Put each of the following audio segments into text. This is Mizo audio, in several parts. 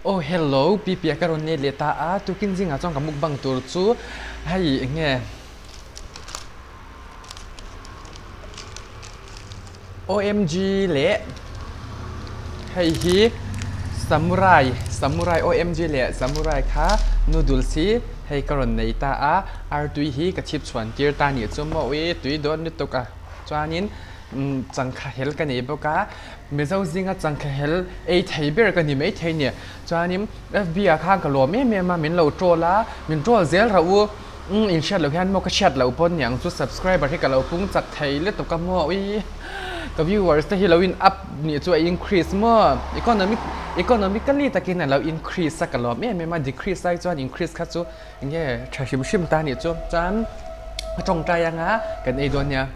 Oh hello Pipi a ka rawn let leh ta a, tukin zingah chuan ka mukbang tur chu hei eng nge OMG leh hei hi Samurai Samurai OMG leh Samurai kha noodles hi hei ka rawn nei ta a, artui hi ka chhip chhuan tir ta nih chu maw ui tui dawn lutuk a chuanin changkha hel ka nei bawk a. Mizo zinga changkha hel ei thei ber ka ni maithei nia. Chuanin FB ah khan ka lawm em em a, min lo troll a, min troll zel rauh u. Umm in hriat loh hian maw ka hriat loh pawn niang chu subscriber hi ka lo pung chak thei lutuk a maw ui ka viewers te hi lo in up nih chu a increase maw economic economically takin a lo increase a ka lawm em em a decrease ai chuan increase kha chu enge tha hrim hrim ta nih chu chuan ka tawngtai anga kan ei dawn nia.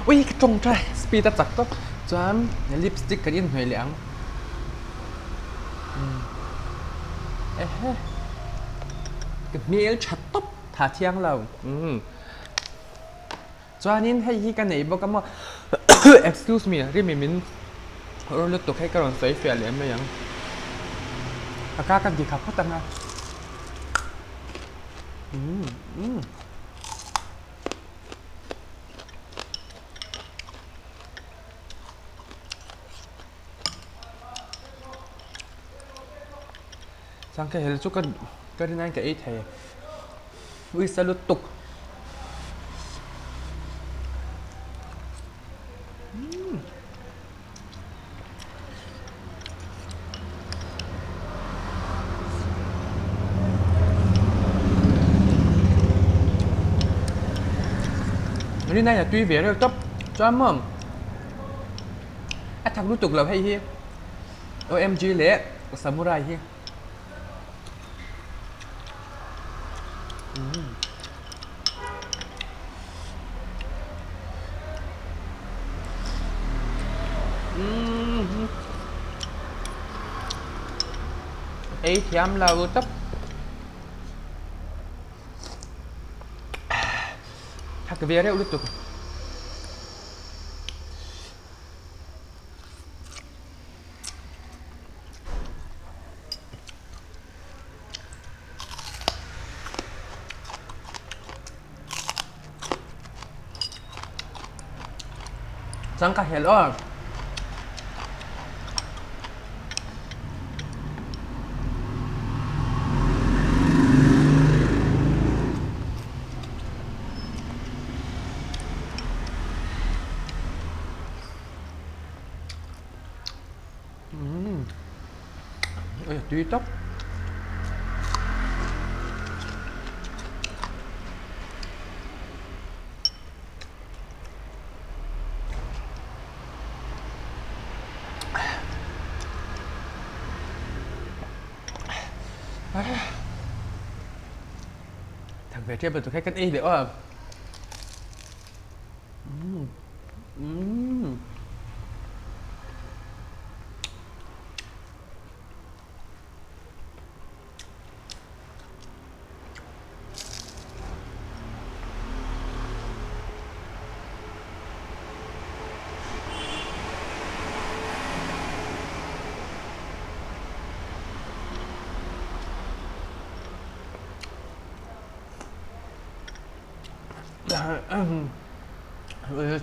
Ui ka tawngtai speed a chak tawp chuan lipstick kan inhnawih leh ang ehe ka hmel tha tawp tha thiang lo chuanin hei hi ka nei bawk a maw excuse me rimi min rawn lutuk hei ka rawn sawi fiah leh mai ang a ka ka dikha phawt ang a. Changkha hel chu ka ka rin aiin ka ei thei uisa lutuk. Rin aiin a tui ve reuh tawp chuan maw a thak lutuk lo hei hi OMG leh Samurai hi. Ei thiam lo tawp. Thak ve reuh lutuk. Chang ka hel aw. Umm ui a tui tawp. Thak ve tep lutuk hei kan ei leh aw.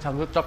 Thang chak.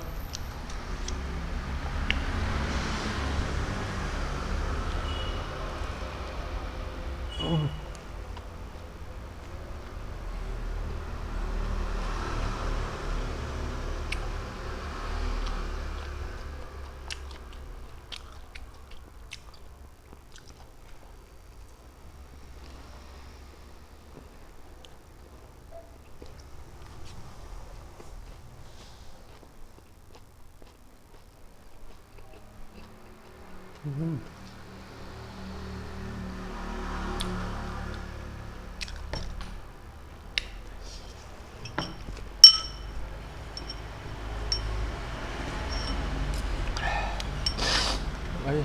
Ai.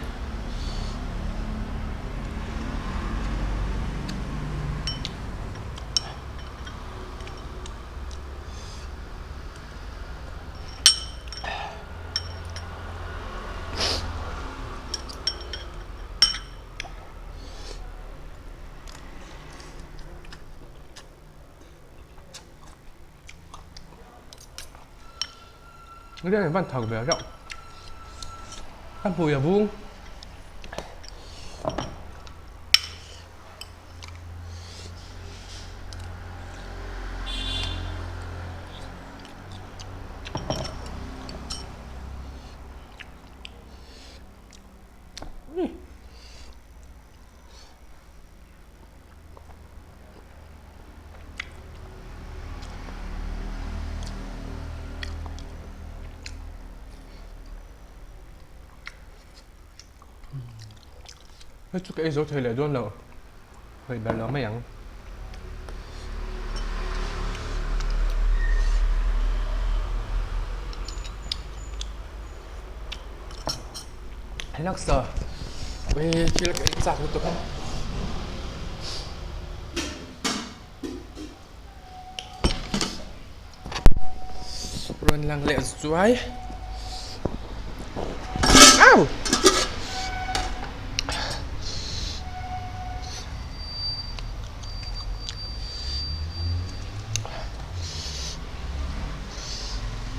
Riang van thak ve reuh. Ka hmui a vung. Hei chu ka ei zo thei leh dawn lo hawi ber lo mai ang. Laksa ui thil ka ei chak lutuk a. Rawn lang leh zuai. Au!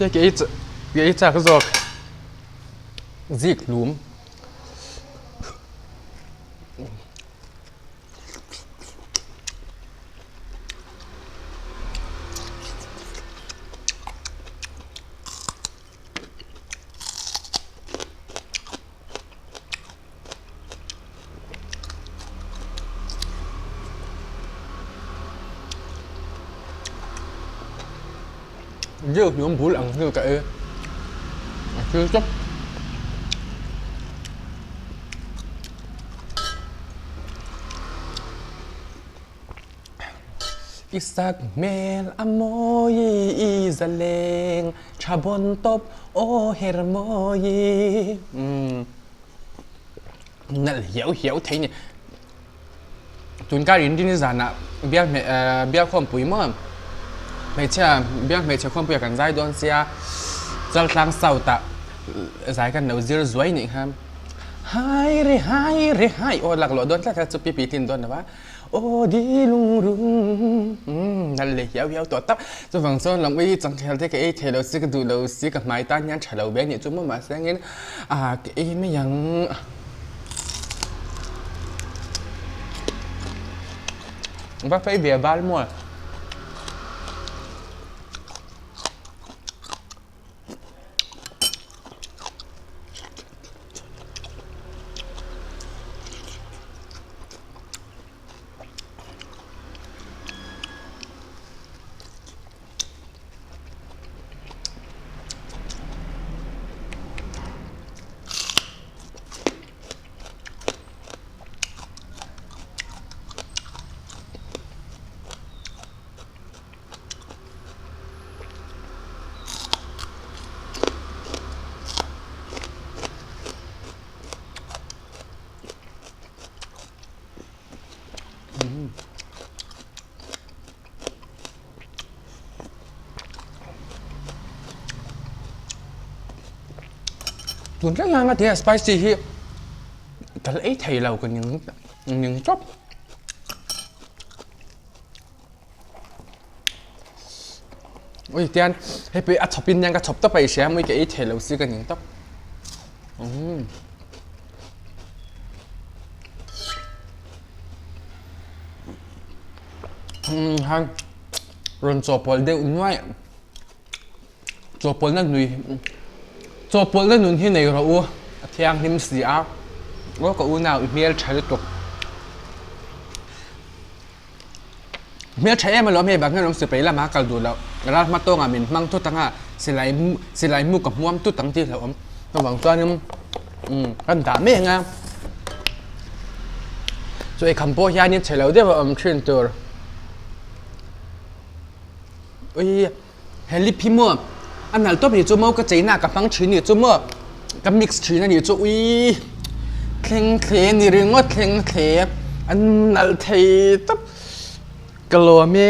Hei ke ei chak zawk zik hlum. Deuh hlum bul ang hnu ka e a thil tawp. I sak hmel a mawi i zaleng tha bawn tawp aw her mawi. Nalh hiau hiau thei ni. Tun kar in rin zanah bial hmeh bial khawmpui maw hmeichhia bial hmeichhe khawmpuia kan zai dawn sia Chaltlang South ah zai kan lo zir zuai nih kha Hai ri hai ri hai aw laklawh dawn tlat kha chu pipi tlin dawn lo va aw di lungrung umm nalh leh hiau hiau tawh tak chuvang chuan lam ui changkhel te ka ei thei lo si ka duh lo si ka hmai tan hian tha lo ve a nih chu maw mahse angin ah ka ei mai ang. Va phei ve bal maw? Tun thleng hian tia spicy hi ka la ei thei lo ka ning ning tawp. Ui tian hei pawh hi a chhawp in nia ka chhawp tawp a i hria mawi ka ei thei lo si ka ning tawp. Umm. Han rawn chawhpawlh deuh nuai chawhpawlhna nui chawhpawlhna nun hi nei rawh u a thianghlim si a aw ka unau i hmel tha lutuk hmel tha em alawm hei vang hian awm sipai lama kal duh loh ral hma tawngah min hmang thut anga silai silai mu ka hmuam tut ang tih hlauhawm chuvang chuanin umm kan dah mek ang a chu eikham pawh hianin chhe lo deuh a awm thin tur ui he lip hi maw a nalh tawp ni chu maw ka cheina ka hmang thin ni chu maw ka mix thin a nih chu ui thleng thle ni ringawt thleng thle a nalh thei tawp ka lawm e.